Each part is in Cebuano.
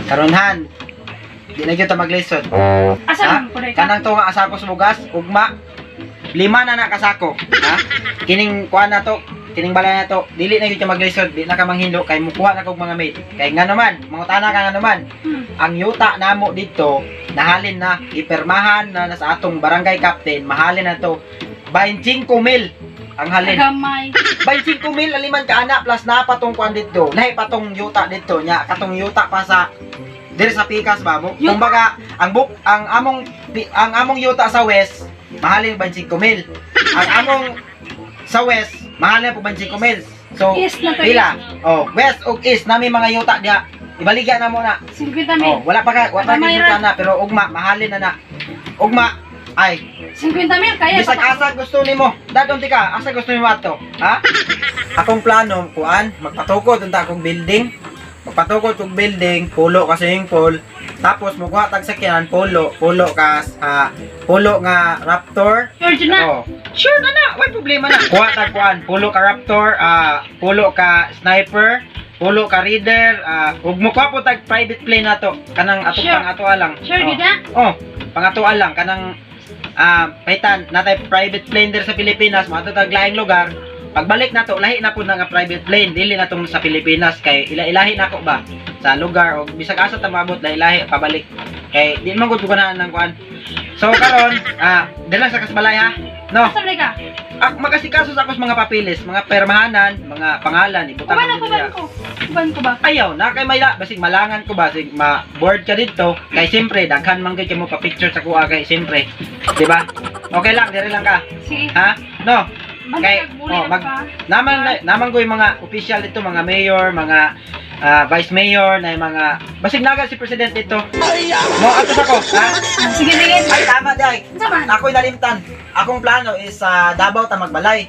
Karon han. Di na gyud ta maglisod. Asa Ha? man po ka? Kanang to nga asako sa bugas, ugma. Lima na na kasako, ha? Kining kuan na to, kining balay na to, dili na gyud ka maglisod, di na ka manghinlo kay mukuha na kog mga mate. Kay ngano man, mangutana ka ngano man. Ang yuta namo didto, nahalin na, ipirmahan na, na sa atong barangay captain, mahalin na to 25 mil ang halin. Gamay. 25 mil aliman ka ana plus na patong kuan didto. Lahi patong yuta didto nya katong yuta pa sa diri sa Pikas ba mo. Yuta? Kumbaga ang book ang among ang among yuta sa west mahalin 25 mil. Ang among sa west mahalin po 25 mil. So East na to. pila? Oh, west ug east nami mga yuta diha. Ibaligya na mo na. 50 mil. Oh, wala pa ka, wala pa Gamay yuta ra. na pero ugma mahalin na na. Ugma ay 50 mil kaya bisag asa gusto nimo. Dadon ti ka, asa gusto nimo ato? Ha? Akong plano kuan, magpatukod unta akong building. Magpatukod kog building, pulo ka swimming pool. Tapos mokuha tag sakyanan, pulo, pulo ka pulo nga Raptor. Sure na. Oh. Sure na na, way problema na. Kuha tag kuan, pulo ka Raptor, pulo ka Sniper, pulo ka Reader, ug mokuha po tag private plane nato. Kanang atong Sure. pang-atoa lang. Sure Oh. gid na. Oh, pangatuan lang kanang paitan natay private plane dir sa Pilipinas, moadto tag laing lugar. Pagbalik nato, lahi na pud na nga private plane, dili na tong sa Pilipinas kay ila-ilahi nako ba sa lugar og bisag asa ta maabot lahi-lahi pabalik. Kay di man gud ko ganahan ng kuan. So karon, dili lang sa kasbalay ha. No. Asa man ka? Makasikaso sa akong mga papeles, mga permahanan, mga pangalan, ibutang Uban ko ako, dito uban niya. ko. Uban ko ba? Ayaw na kay mayla basig malangan ko basig ma-board ka dito kay siyempre daghan man gyud kay mo pa picture sa kuha kay siyempre, di ba? Okay lang, dire lang ka. Sige. Ha? No. Bantay Kay- kag muli oh, na ka. Naman naman ko yung mga official dito, mga mayor, mga vice mayor, na yung mga basig naga si president dito. Mo atos ako, ha? Sige, sige. Ay tama dai. Unsa man? Ako'y nalimtan. Akong plano is sa Davao ta magbalay.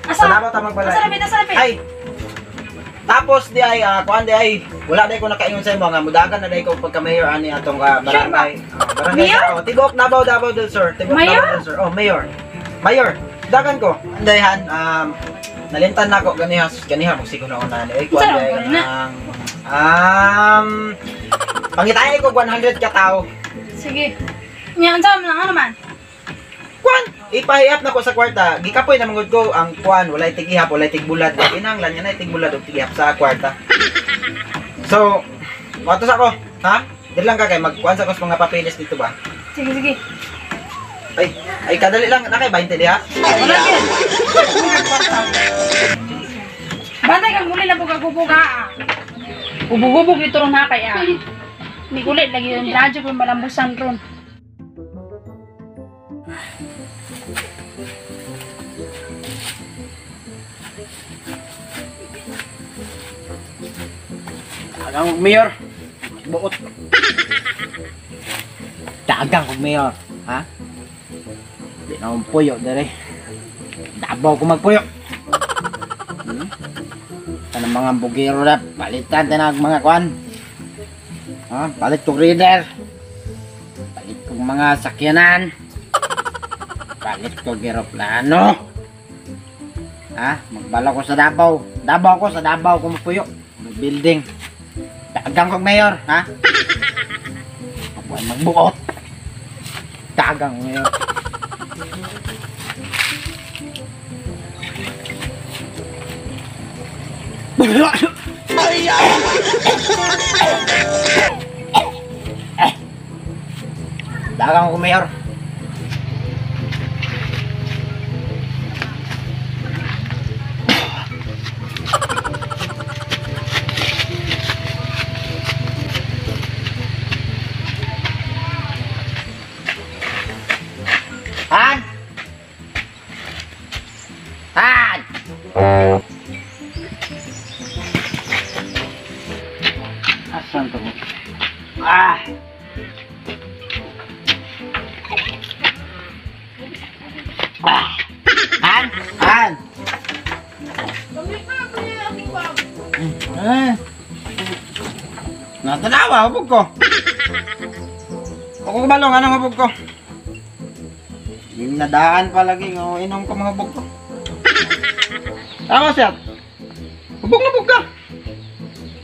Asa? Sa Davao ta magbalay. Asa lapit, asa lapit? Ay. Tapos di ay kuan di ay wala di ko nakaingon sa imo nga mudagan na di ko pagka mayor ani atong barangay. Barangay. Mayor? Oh, Tibok Davao, Davao del Sur. Tibok Mayor? Davao del Sur. Oh, mayor. Mayor. Dagan ko. Andayan nalintan nako ganiha ganiha mo siguro na ni ay kuan Unsa di ay raw na? ang pangitay ko 100 ka tawo. Sige. Nya unsa man ano man? Kuan, ipahiyap na ko sa kwarta. Gikapoy na mangud ko ang kuan, walay tigihap, walay tigbulad. Kinahanglan nga na tigbulad og tigihap sa kwarta. So, moatos ako, ha? Dili lang ka kay magkuan sa kos mga papeles dito ba? Sige, sige. Ay, ay kadali lang na kay 20 diha. Wala gyud. Bantay kang muli na buga-buga ah. Ubog-ubog ito ron ha kaya. Ni kulit lagi yung radyo kung malambusan ron. Dagang og mayor. Buot. Dagang og mayor, ha? Di na akong puyo dere. Dabaw ko magpuyo. Kanang mga bugiro na palitan tinag mga kuan. Ha, palit kog reader. Palit kog mga sakyanan. Palit kog eroplano. Ha, magbala ko sa Davao. Davao ko sa Davao ko magpuyo. Building. Dagang kog mayor, ha? Ako ay magbuot. Dagang mayor. Dagang ko mayor. Han! Han! Asan to? Ah! Ah! Han! Han! Eh. Natanawa, hubog ko. Ako kumalong, anong hubog ko? Yung nadaan pa lagi, oh, inom ko mga hubog ko. Tama siya. Hubog na hubog ka.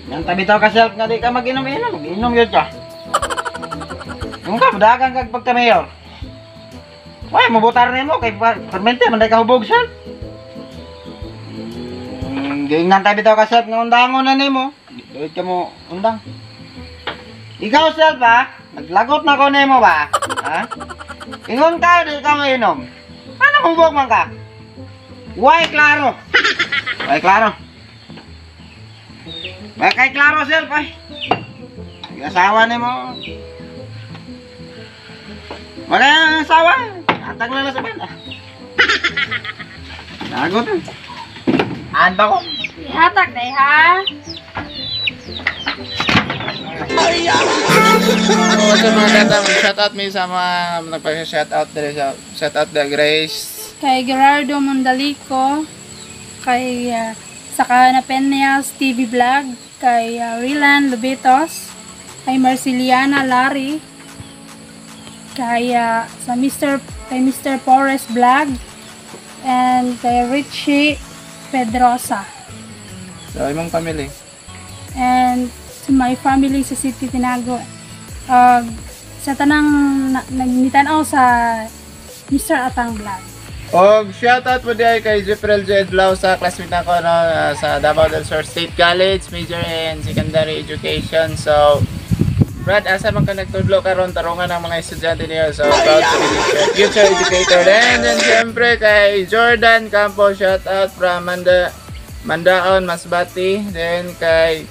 Yan tabi tao ka, self, nga di ka mag-inom-inom. Mag-inom yun ka. Yung ka, dagang kag pagka-mayor. Uy, mabutar nimo kay permente man ka hubog, self. Giingnan tabi tao ka, self, nga undangon na nimo. Di ka mo undang. Ikaw, self, ha? Naglagot na ko nimo ba? Ha? Ingon ka, di ka mainom. Ano hubog man ka? Why klaro? Why klaro? Why kay klaro, self, ay? Asawa nimo. Wala ang asawa. Atag lang na sa banda. Lagot eh. An ba ko? Ihatag na ha. So, sa mga kata, shout out mi sa mga nagpa-shout out diri sa shout out the Grace. Kay Gerardo Mondalico, kay sa Peñas TV Vlog, kay Rilan Lubitos, kay Marceliana Lari, kay sa Mr. kay Mr. Forrest Vlog, and kay Richie Pedrosa. So, imong family. And to my family sa City Tinago. Sa tanang nagmitanaw sa Mr. Atang Vlog. Og shout out po diay kay Jeffrey J. Adlaw sa classmate nako, no, sa Davao del Sur State College, major in secondary education. So, Brad, asa man ka nagtudlo karon, tarungan ang mga estudyante niyo. So, proud to be future educator. And then, siyempre, kay Jordan Campo, shout out from Mandaon, Masbate. Then, kay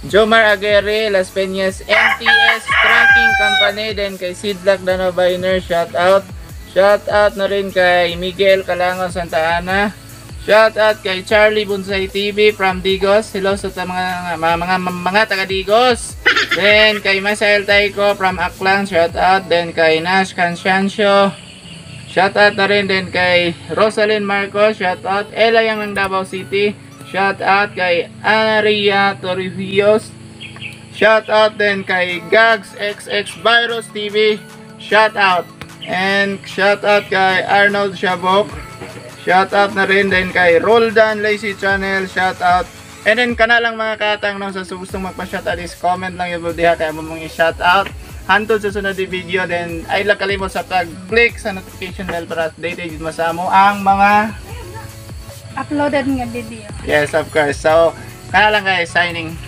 Jomar Aguirre, Las Peñas, MTS Trucking Company. Then, kay Sidlak Dano Biner, shout out. Shout out na rin kay Miguel Calango Santa Ana. Shout out kay Charlie Bonsai TV from Digos. Hello sa mga taga Digos. Then kay Masael Taiko from Aklan, shout out. Then kay Nash Cansancio. Shout out na rin din kay Rosalyn Marcos, shout out. Ella Yang ng Davao City. Shout out kay Aria Torrijos. Shout out din kay Gags XX Virus TV. Shout out. And shout out kay Arnold Shabok. Shout out na rin din kay Roldan Lazy Channel. Shout out. And then kana lang, mga katang, no, sa gustong magpa-shout out is comment lang yung diha kay mo mong i-shout out. Hantod sa sunod na video, then ay lang kalimot sa pag-click sa notification bell para updated jud mo sa amo ang mga uploaded nga video. Yes, of course. So, kana lang, guys, signing.